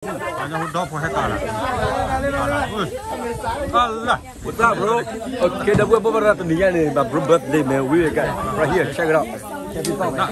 ဒီဖီဟဲကၢ်လၢ်, အလၢ်, What's up, bro? Okay, ဒီပုၢ်ဝဲၢ် ဘိၣ်ဘၣ်ရၤတနံၤညါန့ၣ် my bro birthday, man. We got right here, check it out. Happy birthday.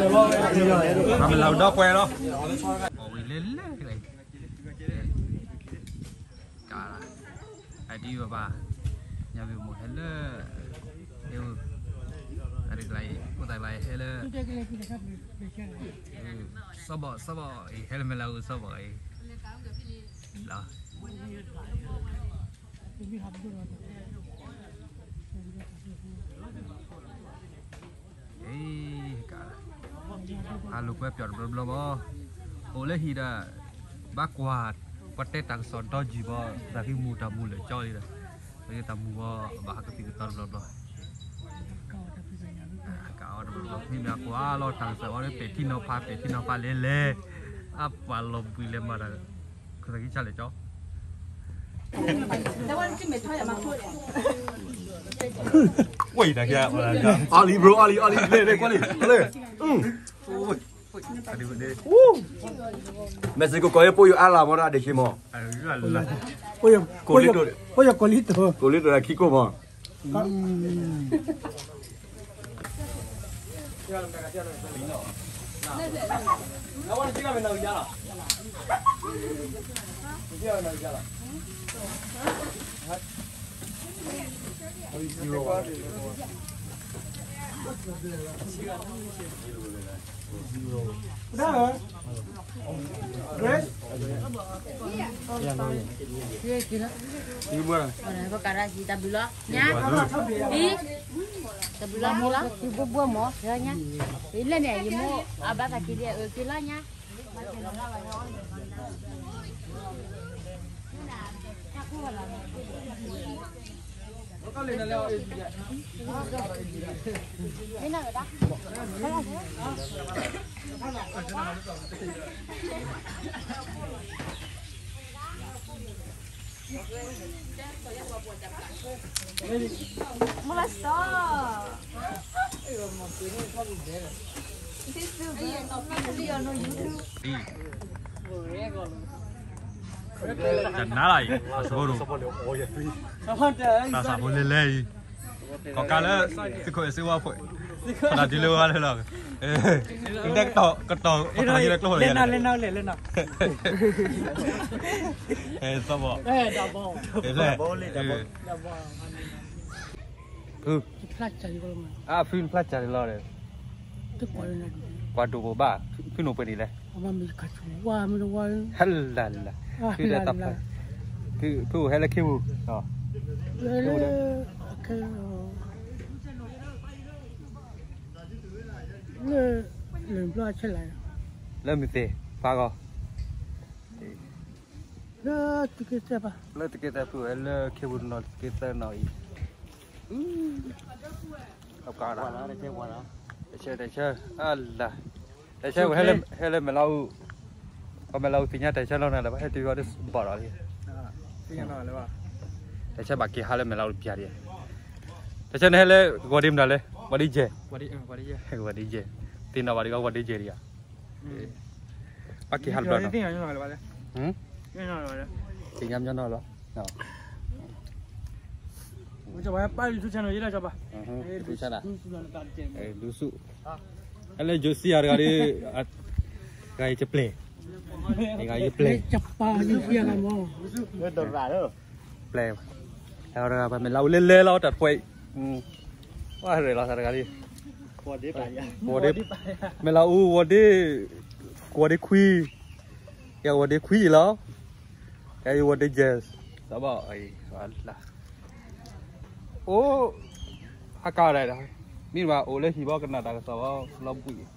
မ့ၢ်လၢဒီပှဲၤလီၤ, အဝဲလဲၤလဲၤ, က, အဒံဘၣ်ဘၣ်, ညါဝံၤမိၢ်ဟဲလၢ, အ, အတကျါအံၤ အိၣ်သးကျါအံၤဟဲလၢ, စီၤဘီၣ် စီၤဘီၣ်အံၤ ဟဲလၢမဲာ်လးအူစီၤဘီၣ်အံၤ, လီၤ အ့, က, ဟးလိာ်ကွဲပၠီၤတဘျီဘျီဘၣ်, အိၣ်လၢဟံၣ်ဒီး, ဘၣ်ကွၢ်, ပှၤတဲတၢ်ကစီၣ်ဒီယုၢ်ဘၣ်, သးကမူၤတၢ်မူၤလၢာ်ကၠီလံဒီး, ပတၢ်မူၤဘၣ်, ဘၣ်ဟးကသံၣ်ကသီတဘျီဘျီ, ကအီၣ်တဘျီဘျီ, မ့မ့ၢ်အကွၢ်လီၤတၢ်ကစီၣ်အီၤဒီး ပဲာ်ထံနီၤဖး ပဲာ်ထံနီၤဖးလဲၤလဲၤ, အပှၤလီၤဘှံးလဲၤမၤတၢ်, ခီသးကံၢ်ဆၣ်လဲၤကၠီ ဝဲအံၤတၢ်က, အီလံ bro, အီလံ အီလံ, လဲၤလဲၤကွၢ်လံ, လဲၤ, Mexico ကီၢ် ပိယိၤအါလၢ် မ့ၢ်ဒီး အဒ့ၣ်ဆ့မီၤ, ကိးလံတိၤ, ကိးလံတိၤဒီးခံကိးမီၤ တၢ်ဘျုးလီၤ, တၢ်ဘျုးလီၤ, လၢန့ၣ် ယမိၢ်အဘၣ်သးက့ၤလံ အက့ၤလီၤညါ တနၤလၢ်အံၤ အစဖိဒိၣ်, တၢ်သးဖိလဲၤလဲၤအံၤ, ကီၢ်ကးလၢ သုးခိၣ်အဲၣ်စ့ဝါဖိ, ဖဒၣ်ဒုလၢဝါလၢလီၤ, ကတီၢ်ကတီၢ်ကတီၢ်လၢကျိၣ်လဲၤလဲၤ, သီဘီၣ်, ဖု, အဖုနဖျါစၢ်လီၤဒီး, ကွၢ်ဒိၣ်ဘိးဘၣ်, ဖုနိၣ်ပှဲၤဒ်လဲၣ်, ဟဲလၢလၢ, ဖုဒီးတၢ်ဖျါ, ဖု, ဖုအိၣ်ဟဲလၢခ့ပူၤ, လၢမုၢ်သ့ၣ်ဖးဂီၤ, လၢသုးက့သၢဖး, လၢသုးက့သၢဖုအိၣ်ဟဲလၢခ့ပူၤတနီၤ သုးက့သၢနီၤအံၤ, တဆၢတဆၢ, အလၢ, တဆၢဝဲဟဲလၢမဲာ်လီၤအူ, ပှၤမဲာ်လီၤအူသ့ၣ်ညါတဆၢလီၤနၤဒီး ဘၣ်ဟဲတုၤအီၤဒ်ဘီၣ်ဒီးလံ, တဆၢဘၣ်က့ၤဟးလၢမဲာ်လီၤအူတပျၢ်ဒံး, တဆၢနဟဲလၢဂီၤဒ့မတၤလဲၣ်, ဝၤဒ့ယဲၢ်, ဝၤဒ့ယဲၢ်, သ့ၣ်နီၣ်ဘၣ်ဒံးဂီၤဝၤဒ့ယဲၢ်ဒံးဧါ, ဘၣ်က့ၤဟးတဘျီနီၤ, သ့ၣ်ညါညီနီၤလီၤ, ဒုဆူၣ်, အလဲယိၤစံယၤတဂၤဒီး, တဂၤယပျဲၢ်, တဂၤယပျဲၢ်, ပျဲၢ်, တဂၤပှၤမဲာ်လးအူလဲလဲလီၤ တၢ်တပှဲၤအံၤ, ဝဲရဲၣ်လီၤတၢ်တဂၤလံ, မဲာ်လးအူဝီၤဒ့, ကဝီၤဒ့ခွံ, ယဝီၤဒ့ခွံအံၤလီၤ, ယဝီၤဒ့ယဲၢ်, သဘီၣ်အံၤ, အိၣ်, ဟးကါဒၣ်, မ့ၢ်ဘၣ်အိၣ်လၢဟံၣ်ဘီကနၣ်တၢ်ကစီၣ်ဘီ လီၤဘှံး,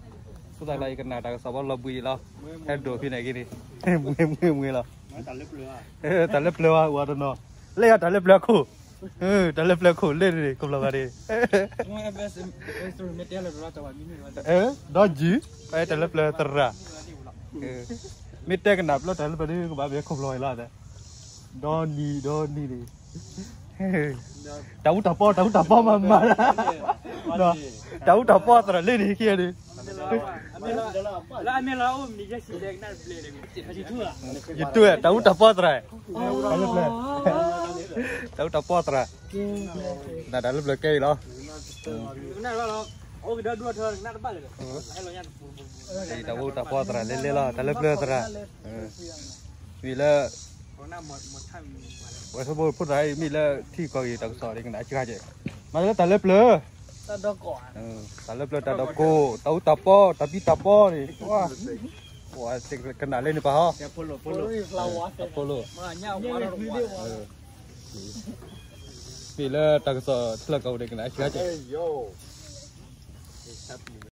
ဖိသၣ်လၢယကနၣ်တၢ်ကစီၣ်ဘီလီၤဘှံးအံၤလီၤ, ဟဲဒိၣ်ဖဲန့ၣ်က့ၤန့ၣ်, မွ့မွ့လီၤ, တၢ်လၢပျၢၤဝဲအိၣ်တနီၤ, လၢယၤတၢ်လၢပျၢၤအခိၣ်, တၢ်လၢပျၢၤခိၣ်လၢန့ၣ် ခိၣ်ဖျီၣ်ဂၤန့ၣ်, ဒီးယုၢ်, တၢ်လၢပျၢၤသရၣ်, မ့ၢ်တဲကနၣ်ပျၢၤတၢ်လၢပျၢၤဒ်ကဘၣ်မ့ၢ်ခိၣ်ဖျီၣ်ဂၤလီၤ, ဒီနံၤဒီနံၤန့ၣ်, တၢ်အူတၢ်ပီ တၢ်အူတၢ်ပီမၤမၤ, တၢ်အူတၢ်ပီသရၣ်လၢန့ၣ်ဟဲက့ၤန့ၣ်, ယတူၢ်တၢ်အူတၢ်ပီသရၣ်, တၢ်အူတၢ်ပီသရၣ်, တၢ်လၢပျၢၤကဲအံၤလီၤ, တၢ်အူတၢ်ပီသရၣ်လဲလဲလီၤ တၢ်လၢပျၢၤသရၣ်, မ့ၢ်လၢ, ဝဲဖိသၣ်အံၤမ့ၢ်လၢထံကီၢ်ဂ့ၤတၢ်ကစီၣ်ဒ်ကနၣ်ဆှါကဲ, မ့ၢ်လၢတၢ်လၢပျၢၤ, တၢ်လၢပျၢၤတၢ်ဒီးကိၢ် တၢ်အူတၢ်ပီ တၢ်ဘံၣ်တၢ်ဘီန့ၣ်, ကနၣ်လၢန့ၣ်ပၢ်ဟီ, ဖိလိၣ်, မ့ၢ်လၢတၢ်ကစီၣ်တဖျၢၣ်ကီၢ်ဒ်ကနၣ်ဆှါကဲ